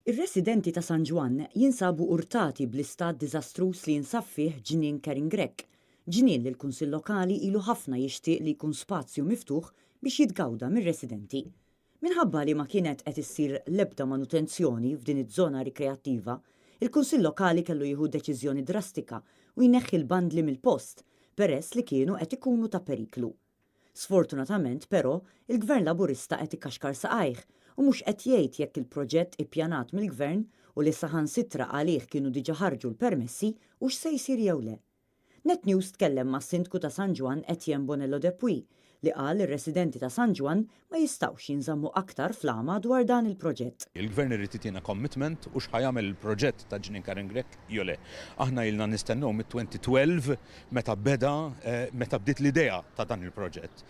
Ir-residenti ta' San Ġwann jinsabu urtati bl-istat diżastruż li jinsab fih Ġnien Karen Grech, ġnien li l-Kunsill Lokali ilu ħafna jixtieq li jkun spazju miftuħ biex jitgawda mir-residenti. Minħabba li ma kienet qed issir l-ebda manutenzjoni f'din iż-żona rikreattiva, il-Kunsill Lokali kellu jieħu deċiżjoni drastika u jneħħi l-bandli mill-post peress li kienu qed ikunu ta' periklu. Sfortunatament, però, il-Gvern Laburista qed ikaxkar saqajh u mhux qed jgħid jekk il-proġett ippjanat mill-Gvern u li saħansitra għalih kienu diġa ħarġu l-permessi hux se jsir jew le. Net News tkellem mas-Sindku ta' San Ġwann Etienne Bonello Depuy li qal li r-residenti ta' San Ġwann ma jistgħux jinżammu aktar fl-għama dwar dan il-proġett. Il-Gvern irid jtina commitment hux ħa jagħmel il-proġett ta' Ġnien Karen Grech jew le. Aħna ilna nistennew mit-2012 meta beda meta bdiet l-idea ta' dan il-proġett.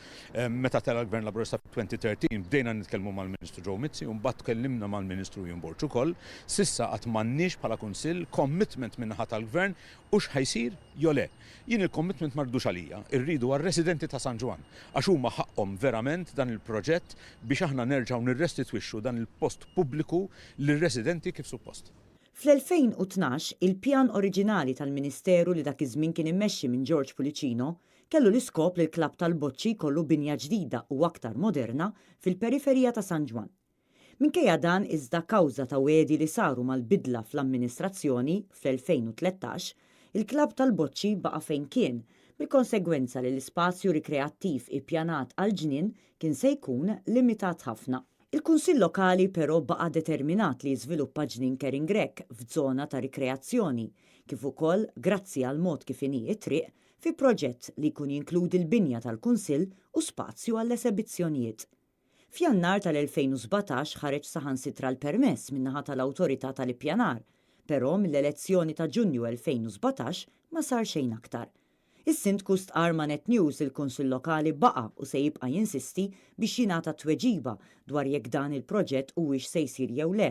Meta tela' l-Gvern Laburista fit-2013 bdejna nitkellmu mal-Ministru Joe Mizzi u mbagħad tkellimna mal-Ministru Ian Borg ukoll. S'issa għad m'għandniex bħala Kunsill commitment min-naħa tal-Gvern hux ħa jsir jew le. Jien il-commitment ma rridux għalija, irridu għar-residenti ta' San Ġwann għax huma ħaqqhom verament dan il-proġett biex aħna nerġgħu nirrestitwixxu dan il-post pubbliku lir-residenti kif suppost. Fl-2012, il-pjan oriġinali tal-Ministeru li dak iż-żmien kien immexxi minn George Pullicino kellu l-iskop li l-klabb tal-boċċi jkollu binja ġdida u aktar moderna fil-periferija ta' San Ġwann. Minkejja dan iżda kawża ta' wegħdi li saru mal-bidla fl-amministrazzjoni fl-2013, il-klabb tal-boċċi baqa' fejn kien bil-konsegwenza li l-ispazju rikreattiv ippjanat għall-ġnien kien se jkun limitat ħafna. Il-Kunsill Lokali però baqa' determinat li jiżviluppa Ġnien Karen Grech f'zona ta' rikreazzjoni, kif ukoll, grazzi għall-mod kif inhi t-triq, fi proġett li jkun jinkludi l-binja tal-Kunsill u spazju għall-esebizzjonijiet. F'Jannar tal-2017 ħareġ saħansitra l-permess min-naħa tal-Awtorità tal-Ippjanar, però mill-elezzjoni ta' Ġunju 2017 ma sar xejn aktar. Is-Sindku stqarr ma' Net News li l-Kunsill Lokali baqa' u se jibqa' jinsisti biex jingħata tweġiba dwar jekk dan il-proġett huwiex se jsir jew le.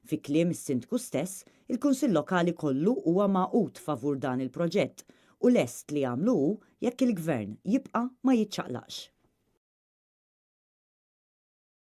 Fi kliem is-Sindku stess, il-Kunsill Lokali kollu huwa magħqud favur dan il-proġett u lest li jagħmlu hu jekk il-Gvern jibqa' ma jiċċaqlaqx.